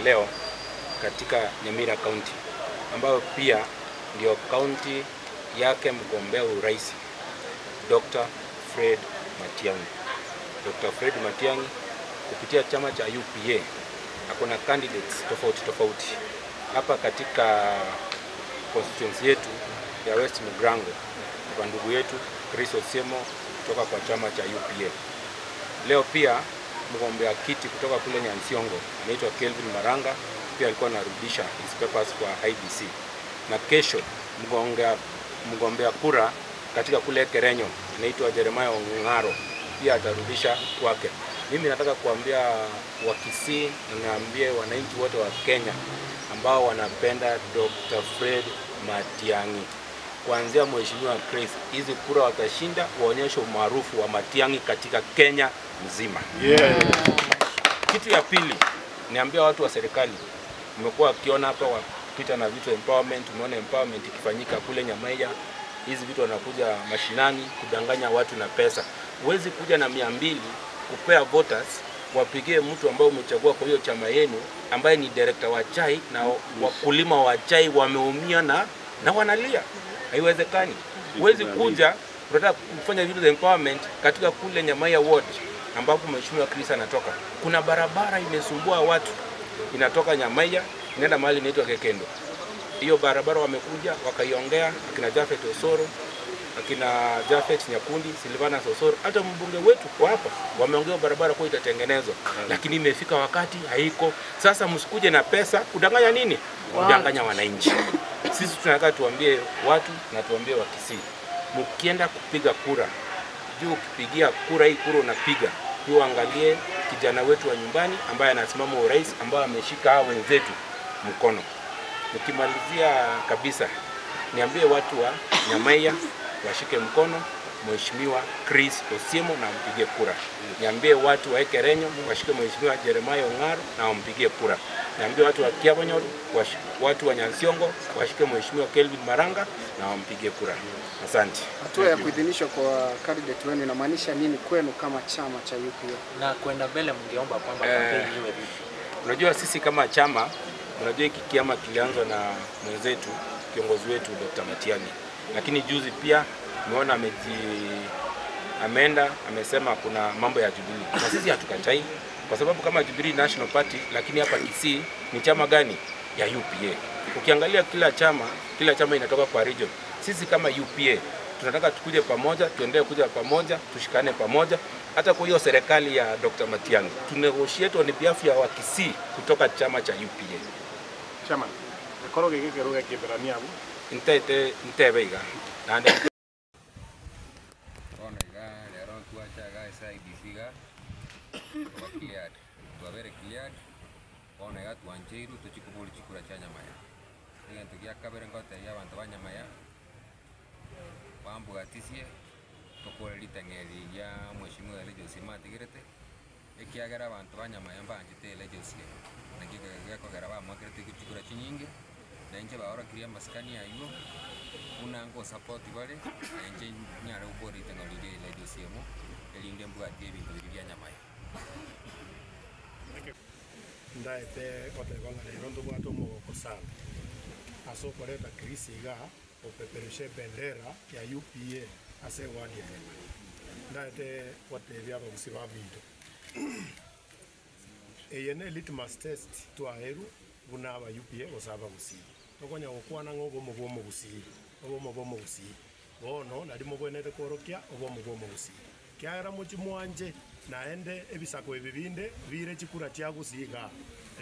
Leo katika Nyamira County, ambayo pia ndio county yake mgombea urais Dr. Fred Matiang'i. Dr. Fred Matiang'i kupitia chama cha UPA akona candidates tofauti tofauti hapa katika constituency yetu ya West Mugirango, kwa ndugu yetu Chris Osiemo kutoka kwa chama cha UPA. Leo pia mgombea kiti kutoka kule Nyansiongo anaitwa Kelvin Maranga, pia alikuwa anarudisha his papers kwa IBC. Na kesho mgombea kura katika kule Kerenyo anaitwa Jeremiah Ongaro, pia atarudisha kwake. Mimi nataka kuambia Wakisii na niambie wananchi wote wa Kenya ambao wanapenda Dr. Fred Matiang'i, kuanzia Mheshimiwa Chris, hizi kura watashinda, waonyeshe umaarufu wa Matiang'i katika Kenya mzima. Kitu ya pili, niambia watu wa serikali, mmekuwa wakiona hapa wapita na vitu empowerment, umeona empowerment ikifanyika kule Nyamaiya, hizi vitu wanakuja mashinani kudanganya watu na pesa. Huwezi kuja na 200 kupea voters wapigie mtu ambaye umechagua kwa hiyo chama yenu, ambaye ni director wa chai na wakulima wa chai wameumia na wanalia. Haiwezekani. Huwezi kuja unataka kufanya vitu za empowerment katika kule Nyamaiya ward ambapo Mheshimiwa Chris anatoka. Kuna barabara imesumbua watu, inatoka Nyamaiya inaenda mahali inaitwa Kekendo. Hiyo barabara wamekuja wakaiongea akina Jafet Osoro, akina Jafet Nyakundi, Silvana Osoro, hata mbunge wetu kwa hapa wameongea barabara kwa itatengenezwa, lakini imefika wakati haiko. Sasa msikuje na pesa kudanganya nini? Kudanganya wananchi. Sisi tunataka tuambie watu na tuambie Wakisii, mkienda kupiga kura, juu ukipigia kura hii kura unapiga, tuangalie kijana wetu wa nyumbani ambaye anasimama urais, ambaye ameshika hao wenzetu mkono. Nikimalizia kabisa, niambie watu wa Nyamaiya washike mkono Mheshimiwa Chris Osiemo na mpigie kura. Niambie watu wa Ekerenyo washike Mheshimiwa Jeremiah Ongaro na wampigie kura. Niambie watu wa Kiabonyoru, watu wa Nyansiongo washike Mheshimiwa Kelvin Maranga na wampigie kura. Asante. Hatua ya kuidhinishwa kwa candidate wenu inamaanisha nini kwenu kama chama cha UPA? Na kwenda mbele mngeomba kwamba kampeni iwe vipi? Unajua sisi kama chama, unajua hiki kiama kilianzwa na mwenzetu, kiongozi wetu Dr. Matiang'i. Lakini juzi pia umeona ameenda amesema kuna mambo ya Jubilee. Na sisi hatukatai kwa sababu kama Jubilee National Party, lakini hapa Kisii ni chama gani? Ya UPA. Ukiangalia kila chama inatoka kwa region. Sisi kama UPA tunataka tukuje pamoja, tuendelee kuja pamoja, tushikane pamoja. Hata kwa hiyo serikali ya Dr. Matiang'i tunegotiate on behalf ya Wakisii kutoka chama cha UPA. Chama ekoro geke Kiebrania abu ntete ntebeiga nande ona iga lero twachaga IBC ga cleared twabere cleared ona iga twancheiru tuchikubuli chikura cha Nyamaiya egento gia kabere ngoteria abanto ba Nyamaiya bambwatisie tokore ritang'eri ria Mheshimiwa Elijah Osiemo atigerete ekiagera abanto ba Nyamaiya mbanchete Elijah Osiemo naki gekogera bamwakerete chikura chinyinge nainche baorokirie amasikani aywo buna ngosapoti bare nainche nyare gokora ritang'eri ria Elijah Osiemo erinde mbwatie ebinto biria bia Nyamaiya. Ndaete goteba ng'a rero ntobwate omogoko sana ase okoreta Chris iga opeperusha ebendera ya UPA ase eward ya Nyamaiya. Ndaete gotebia abagusi ba binto eye ne litmus test twaeru buna aba UPA gose abagusii tokonya gokwana ng'a obomo bwa omogusii obomo bwa omogusii bono nari mobwenete kworokia obomo bwa omogusii kiagera mochi mwanje naende ebisako ebi binde bire chikura chiagusii iga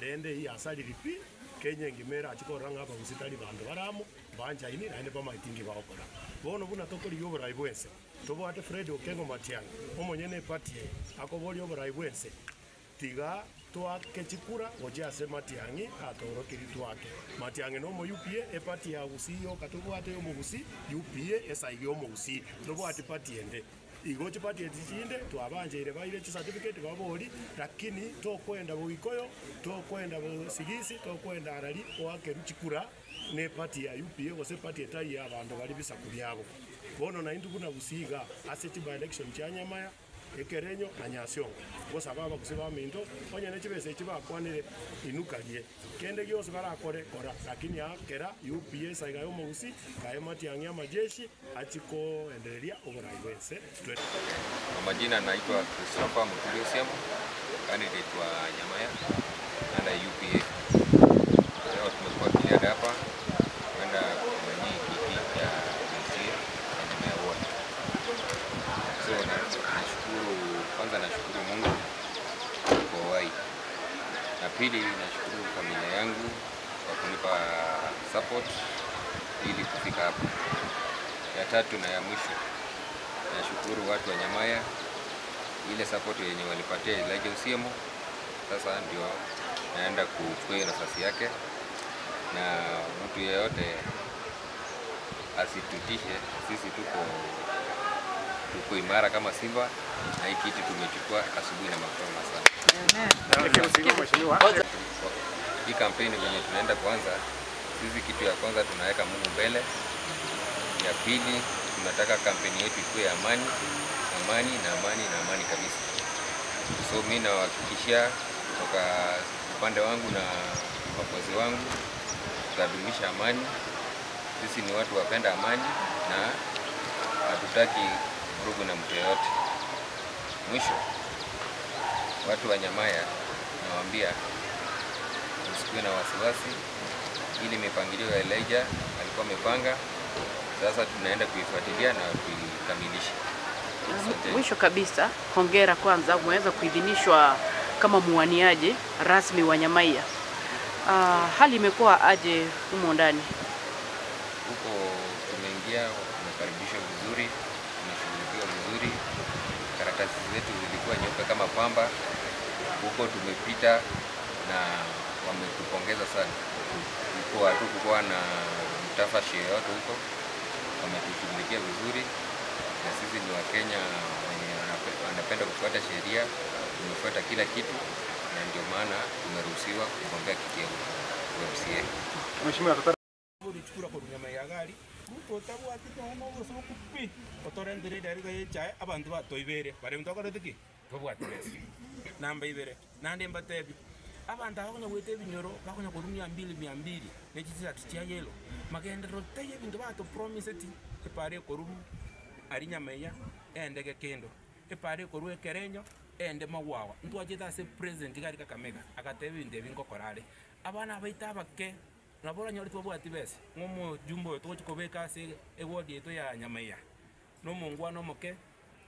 rende iyi asariri pi Kenya engima erachikorora ng'a abagusii tari bandu baramo banchaini naende bamaitingi bagokora bono buna tokorigia oborai bwense tobwate Fred Okengo Matiang'i omonyene eparty eye akoboria oborai bwense tiga twake chikura gochia ase Matiang'i atorokeri twake Matiang'i nomo UPA eparty ya Gusii yoka tobwate omogusii UPA esaigi omogusii tobwate party ende igo chipati echinde twabanjeire baire chicertificate babori lakini tokwenda Bugikoyo tokwenda Busigisi tokwenda Arari oakeru chikura ne party ya UPA gose party etai ya abanto bari bisaku byabo bono naintu buna Busiga ase chiba election chia Nyamaiya Ekerenyo na Nyasiongo gosaba abagusi baminto onye ne chibesa echi bakwanire inukarie kende gyose barakore kora lakini akera UPA saiga yo mogusi kae Matiang'i amajeshi achiko endelia oborai bwense. Kwa majina naitwa Christopher Muturi Osiemo, candidate wa Nyamaya na UPA. Leo tumekuwa kiliada hapa kwenda kwenye kiti cha MCA na Nyamaya Ward. So nashukuru, kwanza nashukuru Mungu kwa uhai, na pili nashukuru familia yangu kwa kunipa support ili kufika hapa. Ya tatu na ya mwisho nashukuru watu wa Nyamaya, ile support yenye walipatia Elijah Osiemo, sasa ndio naenda kuchukua nafasi yake, na mtu yeyote asitutishe, sisi tuko imara kama simba, na hii kiti tumechukua asubuhi na mapema sana. Hii kampeni yenye tunaenda kuanza, sisi kitu ya kwanza tunaweka Mungu mbele. Ya pili tunataka kampeni yetu ikuwe ya amani, amani na amani na amani kabisa. So mimi nawahakikishia kutoka upande wangu na wafuasi wangu tutadumisha amani. Sisi ni watu wapenda amani na hatutaki vurugu na mtu yeyote. Mwisho, watu wa Nyamaya nawaambia msikuwe na wasiwasi, ili mipangilio ya Elijah alikuwa amepanga, sasa tunaenda kuifuatilia na kuikamilisha. Mwisho kabisa, hongera kwanza, umeweza kuidhinishwa kama muwaniaji rasmi wa Nyamaya. Hali imekuwa aje humo ndani? Huko tumeingia, tumekaribishwa vizuri, tumeshughulikiwa vizuri. Karatasi zetu zilikuwa nyeupe kama pamba. Huko tumepita na wametupongeza sana. Huko hatukuwa na mtafashi yoyote huko, wametushughulikia vizuri. Na sisi ni Wakenya wenye wanapenda kufuata sheria, tumefuata kila kitu, na ndio maana tumeruhusiwa kugombea kiti ya MCA. Mheshimiwa chukura ko nyama ya gari muto tabwati no gosoku pi otorendere dari ga chae abantu batoibere bare mtokorete ki tobwati besa namba ibere nande mbatebi abantu abakonya gwete ebinyoro bakonya korumia 200 200 ne chisati chia yelo magendero teye bintu bato promise ti epare korum ari Nyamaya endege kendo epare koru ekerenyo ende magwawa ntwachete ase president gari Kakamega akatebe bintu ebingokorare abana abaita abake nabora nyori twabwati besa ngomo jumbo tochikobeka ase eward yetu ya Nyamaya no mungwana omoke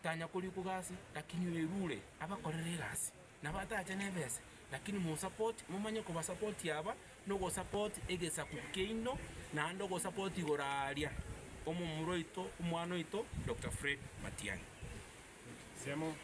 tanya kuri kugasi lakini werure abakorere gasi nabatache nebesa lakini mu support mumanye ko support yaba no go support egesa kukeino na ndo go support igoraria omumuro ito omwana ito Dr. Fred Matiang'i. Semo.